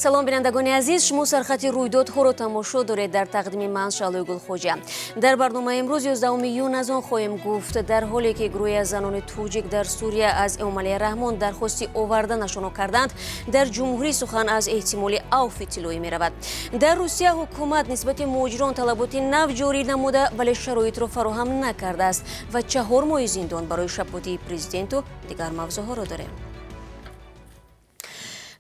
Салом, бинандагони азиз, шумо сархати рӯйдодҳоро тамошо доред. Дар тақдими ман Шаълои Гулхоҷа. Дар барномаи имрӯз, 11 июн, аз он хоҳем гуфт: дар ҳоле ки гурӯҳе аз занони тоҷик дар Сурия аз Эмомалӣ Раҳмон дархости оварданашонро карданд, дар ҷумҳурӣ сухан аз эҳтимоли авфи тиллоӣ меравад. Дар Русия ҳукумат нисбати муҳоҷирон талаботи нав ҷорӣ намуда, вале шароитро фароҳам накардааст ва 4 моҳи зиндон барои шапотии президенту дигар мавзӯъҳоро дорем.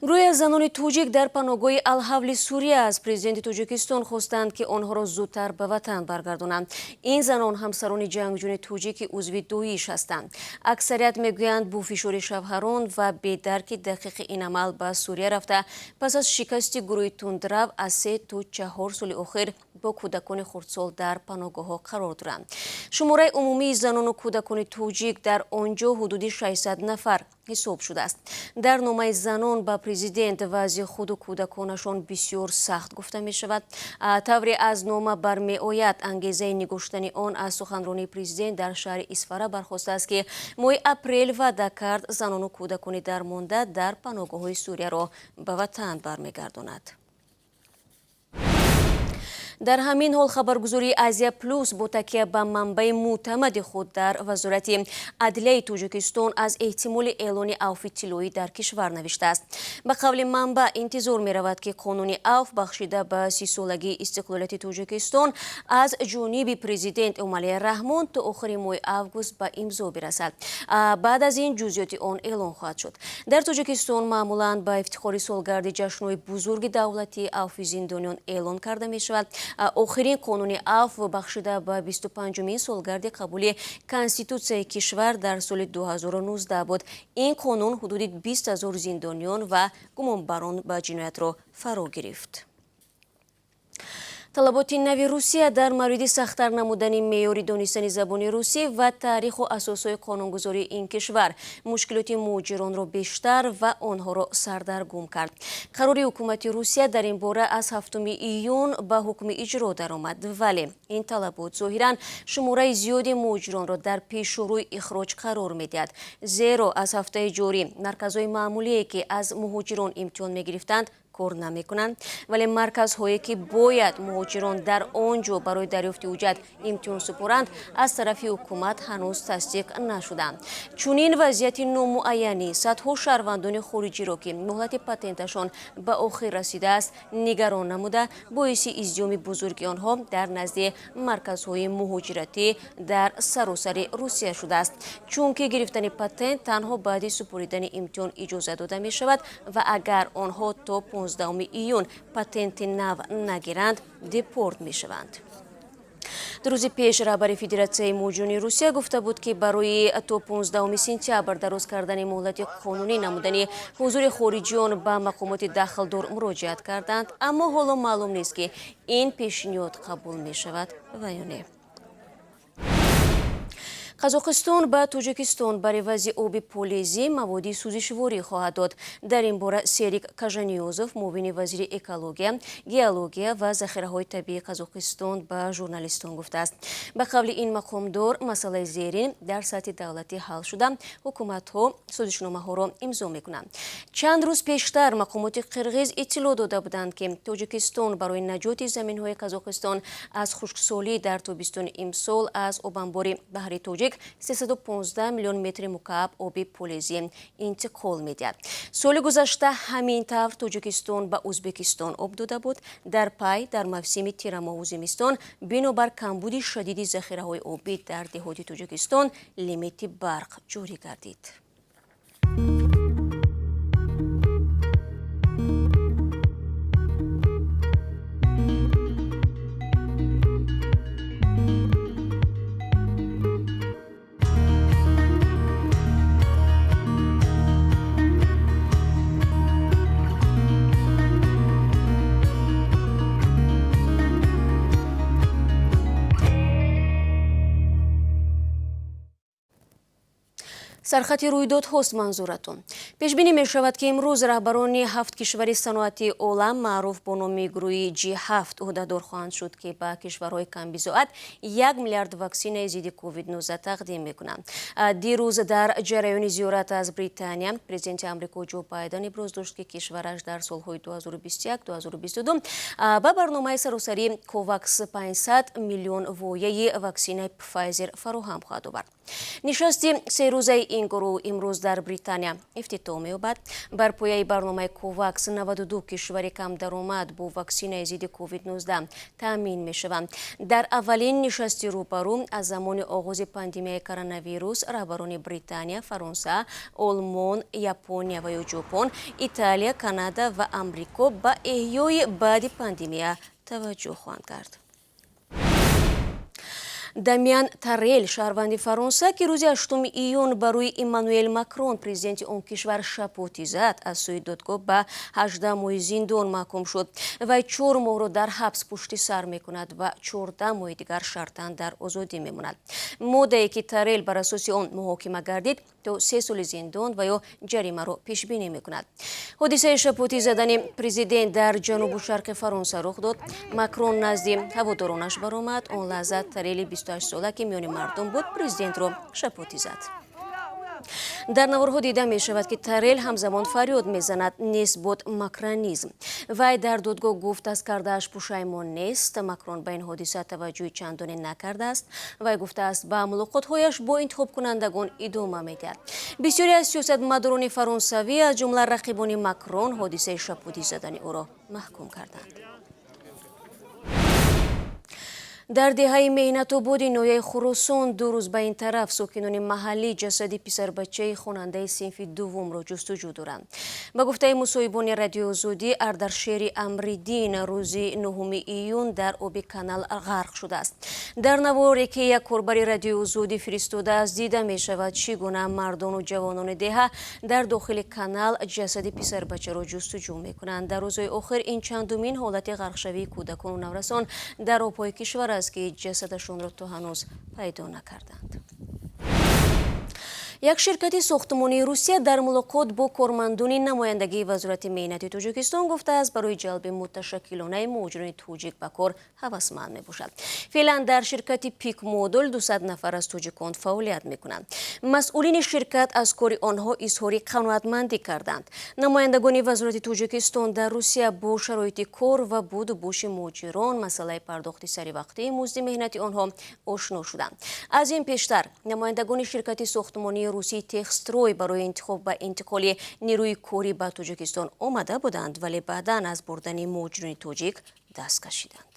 Гурӯҳе аз занони тоҷик дар паноҳгоҳи Алҳавли Сурия аз президенти Тоҷикистон хостанд, ки онҳоро зудтар ба ватан баргардонанд. Ин занон ҳамсарони ҷангҷӯни тоҷики узви ДОИШ ҳастанд. Аксарият мегӯянд, бо фишори шавҳарон ва бедарки дақиқи ин амал ба Сурия рафта, пас аз шикасти гурӯҳи тундрав аз 3 то 4 соли охир бо кӯдакони хурдсол дар паноҳгоҳҳо қарор доранд. Шумораи умумии занону кӯдакони тоҷик дар он ҷо ҳудуди 600 нафар ҳисоб шудааст. Дар номаи занон ба президент вазъи худу кӯдаконашон бисёр сахт гуфта мешавад. Тавре аз нома бармеояд, ангезаи нигоштани он аз суханронии президент дар шаҳри Исфара бархостааст, ки моҳи апрел ваъда кард, занону кӯдакони дармонда дар паноҳгоҳҳои Сурияро ба ватан бармегардонад. Дар ҳамин ҳол, хабаргузории Азия Плюс бо такя ба манбаи мӯътамади худ дар Вазорати адлияи Тоҷикистон аз эҳтимоли эълони авфи тиллоӣ дар кишвар навиштааст. Ба қавли манбаъ, интизор меравад, ки қонуни авф, бахшида ба 30-солагии истиқлолияти Тоҷикистон, аз ҷониби президент Эмомалӣ Раҳмон то охири моҳи август ба имзо бирасад. Баъд аз ин ҷузъиёти он эълон хоҳад шуд. Дар Тоҷикистон маъмулан ба ифтихори солгарди ҷашнҳои бузурги давлатӣ авфи зиндониён эълон карда мешавад. Охирин қонуни авф бахшида ба 25-умин солгарди қабули конститутсияи кишвар дар соли 2019 буд. Ин қонун ҳудуди 20 ҳазор зиндониён ва гумонбарон ба ҷиноятро фаро гирифт. Талаботи нави Русия дар мавриди сахттар намудани меъёри донистани забони русӣ ва таъриху асосҳои қонунгузории ин кишвар мушкилоти муҳоҷиронро бештар ва онҳоро сардаргум кард. Қарори ҳукумати Русия дар ин бора аз 7 июн ба ҳукми иҷро даромад, вале ин талабот зоҳиран шумораи зиёди муҳоҷиронро дар пешурӯи ихроҷ қарор медиҳад, зеро аз ҳафтаи ҷорӣ марказҳои маъмулие, ки аз муҳоҷирон имтиҳон мегирифтанд, кор намекунанд, вале марказҳое, ки бояд муҳоҷирон дар он ҷо барои дарёфти ҳуҷҷат имтиҳон супоранд, аз тарафи ҳукумат ҳанӯз тасдиқ нашуданд. Чунин вазъияти номуайянӣ садҳо шаҳрвандони хориҷиро, ки муҳлати патенташон ба охир расидааст, нигарон намуда, боиси издиҳоми бузурги онҳо дар назди марказҳои муҳоҷиратӣ дар саросари Русия шудааст, чунки гирифтани патент танҳо баъди супоридани имтиҳон иҷоза дода мешавад ва агар онҳо то 15 июн патенти нав нагиранд, депорт мешаванд. 2 рӯзи пеш раҳбари Федератсияи муҳоҷирони Русия гуфта буд, ки барои то 15 сентябр дароз кардани муҳлати қонунӣ намудани ҳузури хориҷиён ба мақомоти дахлдор муроҷиат карданд, аммо ҳоло маълум нест, ки ин пешниҳод қабул мешавад ва ё не. Қазоқистон ба Тоҷикистон бар ивази оби полезӣ маводи сӯзишворӣ хоҳад дод. Дар ин бора Серик Кажаниёзов, муовини вазири экология, геология ва захираҳои табиии Қазоқистон, ба журналистон гуфтааст. Ба қавли ин мақомдор, масъалаи зерин дар сатҳи давлатӣ ҳал шуда, ҳукуматҳо созишномаҳоро имзо мекунанд. Чанд рӯз пештар мақомоти қирғиз иттилоъ дода буданд, ки Тоҷикистон барои наҷоти заминҳои Қазоқистон аз хушксолӣ дар тобистони имсол аз обанбори баҳри Тоҷик 315 миллион метри мукааб оби полезӣ интиқол медиҳад. Соли гузашта ҳамин тавр Тоҷикистон ба Ӯзбекистон об дода буд. Дар пай, дар мавсими тирамоҳу зимистон, бинобар камбуди шадиди захираҳои обӣ дар деҳоти Тоҷикистон, лимити барқ ҷорӣ гардид. Сархати рӯйдодҳост манзуратон. Пешбинӣ мешавад, ки имрӯз раҳбарони ҳафт кишвари саноатии олам, маъруф бо номи гурӯҳи G7, ӯҳдадор хоҳанд шуд, ки ба кишварҳои камбизоат 1 миллиард ваксинаи зидди COVID-19 тақдим мекунанд. Дирӯз дар ҷараёни зиёрат аз Британия президенти Амрико Ҷо Байден иброз дошт, ки кишвараш дар солҳои 2021-2022 ба барномаи саросарии Ковакс 500 миллион вояи ваксинаи Пфайзер фароҳам хоҳад овард. Нишасти серӯзаи ин гурӯҳ имрӯз дар Британия ифтитоҳ меёбад. Бар пояи барномаи Ковакс 92 кишвари камдаромад бо ваксинаи зидди COVID-19 таъмин мешаванд. Дар аввалин нишасти рӯбарӯ аз замони оғози пандемияи коронавирус раҳбарони Британия, Фаронса, Олмон, Япония ва ё Ҷопон, Италия, Канада ва Амрико ба эҳёи баъди пандемия таваҷҷӯҳ хоҳанд кард. Дамиан Тарел, шаҳрванди Фаронса, ки рӯзи 8 июн ба рӯи Эммануэл Макрон, президенти он кишвар, шапотӣ зад, аз сӯи додгоҳ ба 18 моҳи зиндон маҳкум шуд. Вай 4 моҳро дар ҳабс пушти сар мекунад ва 14 моҳи дигар шартан дар озодӣ мемонад. Моддае, ки Тарел бар асоси он муҳокима гардид, то 3 соли зиндон ва ё ҷаримаро пешбинӣ мекунад. Ҳодисаи шапотӣ задани президент дар ҷанубу шарқи Фаронса рух дод. Макрон назди ҳаводоронаш баромад. Он лаҳза Тарели 28сола, ки миёни мардум буд, президентро шапотӣ зад. Дар наворҳо дида мешавад, ки Тарел ҳамзамон фарёд мезанад: «Нест бод макронизм!» Вай дар додгоҳ гуфт, аз кардааш пушаймон нест. Макрон ба ин ҳодиса таваҷҷӯҳи чандоне накардааст. Вай гуфтааст, ба мулоқотҳояш бо интихобкунандагон идома медиҳад. Бисёре аз сиёсатмадорони фаронсавӣ, аз ҷумла рақибони Макрон, ҳодисаи шапотӣ задани ӯро маҳкум карданд. Дар деҳаи Меҳнатободи ноҳияи Хуросон 2 рӯз ба ин тараф сокинони маҳаллӣ ҷасади писарбачаи хонандаи синфи дуввумро ҷустуҷӯ доранд. Ба гуфтаи мусоҳибони Радиои Озодӣ, Ардаршери Амриддин рӯзи 9 июн дар оби канал ғарқ шудааст. Дар наворе, ки як корбари Радиои Озодӣ фиристодааст, дида мешавад, чӣ гуна мардону ҷавонони деҳа дар дохили канал ҷасади писарбачаро ҷустуҷӯ мекунанд. Дар рӯзҳои охир ин чандумин ҳолати ғарқшавии кӯдакону наврасон дар обҳои кишвар аст, ки ҷасадашонро то ҳанӯз пайдо накарданд. Як ширкати сохтмонии Русия дар мулоқот бо кормандони намояндагии Вазорати меҳнати Тоҷикистон гуфтааст, барои ҷалби муташаккилонаи муҳоҷирони тоҷик ба кор ҳавасманд мебошад. Феълан дар ширкати Пик Модул 200 нафар аз тоҷикон фаъолият мекунанд. Масъулини ширкат аз кори онҳо изҳори қаноатмандӣ карданд. Намояндагони вазорати Тоҷикистон дар Русия бо шароити кор ва буду боши муҳоҷирон, масъалаи пардохти саривақтии музди меҳнати онҳо ошно шуданд. Аз ин пештар намояндагони ширкати сохтмонии русии Техстрой барои интихоб ба интиқоли нерӯи корӣ ба Тоҷикистон омада буданд, вале баъдан аз бурдани муҳоҷирони тоҷик даст кашиданд.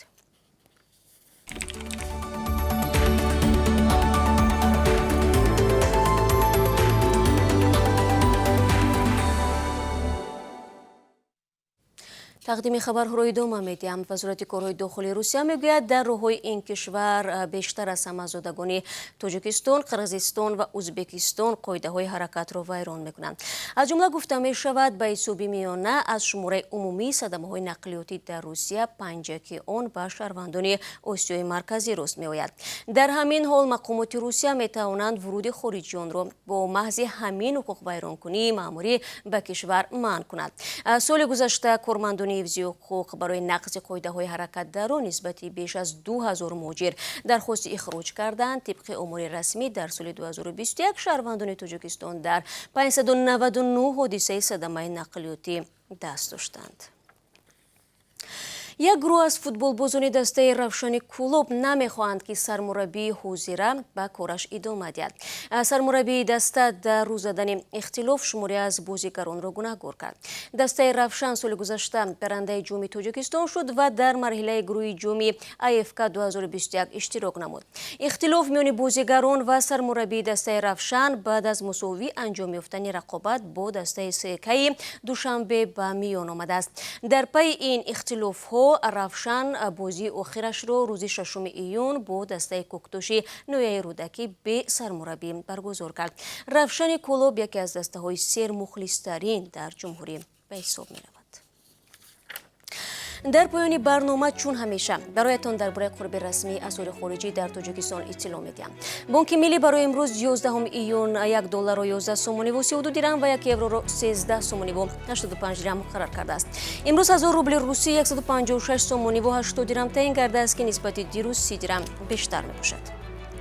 Тақдими хабарҳоро идома медиҳам. Вазорати корҳои дохилии Русия мегӯяд, дар роҳҳои ин кишвар бештар аз ҳама зодагони Тоҷикистон, Қирғизистон ва Ӯзбекистон қоидаҳои ҳаракатро вайрон мекунанд. Аз ҷумла, гуфта мешавад, ба ҳисоби миёна аз шумораи умумии садамаҳои нақлиётӣ дар Русия панҷяки он ба шаҳрвандони Осиёи Марказӣ рост меояд. Дар ҳамин ҳол мақомоти Русия метавонанд вуруди хориҷиёнро бо маҳзи ҳамин ҳуқуқвайронкунии маъмурӣ ба кишвар манъ кунад. Соли гузашта кормандони ҳифзи ҳуқуқ барои нақзи қоидаҳои ҳаракат дар роҳ нисбати беш аз 2000 муҳоҷир дархости ихроҷ карданд. Тибқи омори расмӣ, дар соли 2021 шаҳрвандони Тоҷикистон дар 599 ҳодисаи садамаи нақлиётӣ даст доштанд. Як гурӯҳ аз футболбозони дастаи Равшани Кӯлоб намехоҳанд, ки сармураббии ҳозира ба кораш идома диҳад. Сармураббии даста дар рӯ задани ихтилоф шуморе аз бозигаронро гунаҳгор кард. Дастаи Равшан соли гузашта барандаи Ҷоми Тоҷикистон шуд ва дар марҳилаи гурӯҳи ҷоми АФК 2021 иштирок намуд. Ихтилоф миёни бозигарон ва сармураббии дастаи Равшан баъд аз мусовӣ анҷом ёфтани рақобат бо дастаи СКи Душанбе ба миён омадааст. Дар пайи ин ихтилофҳо Равшан бозии охирашро рӯзи 6 июн бо дастаи Кӯктоши ноҳияи Рӯдакӣ бе сармураббӣ баргузор кард. Равшани Кӯлоб яке аз дастаҳои сермухлистарин дар ҷумҳурӣ ба ҳисоб меравад. Дар поёни барнома, чун ҳамеша, бароятон дар бораи қурби расмии асъори хориҷӣ дар Тоҷикистон иттилоъ медиҳам. Бонки Миллӣ барои имрӯз, 11 июн, 1 долларро 11 сомониву 32 дирам ва 1 евроро 13 сомониву 85 дирам муқаррар кардааст. Имрӯз 1000 рубли русӣ 156 сомониву 80 дирам таъин кардааст, ки нисбати дирӯз 30 дирам бештар мебошад.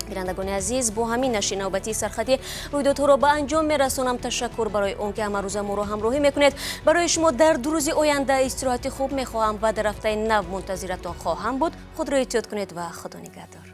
Бинандагони азиз, бо ҳамин нашри навбатии Сархати рӯйдодҳоро ба анҷом мерасонам. Ташаккур барои он ки ҳамарӯза моро ҳамроҳӣ мекунед. Барои шумо дар 2 рӯзи оянда истироҳати хуб мехоҳам ва дар ҳафтаи нав мунтазиратон хоҳам буд. Худро эҳтиёт кунед ва Худо нигаҳдор.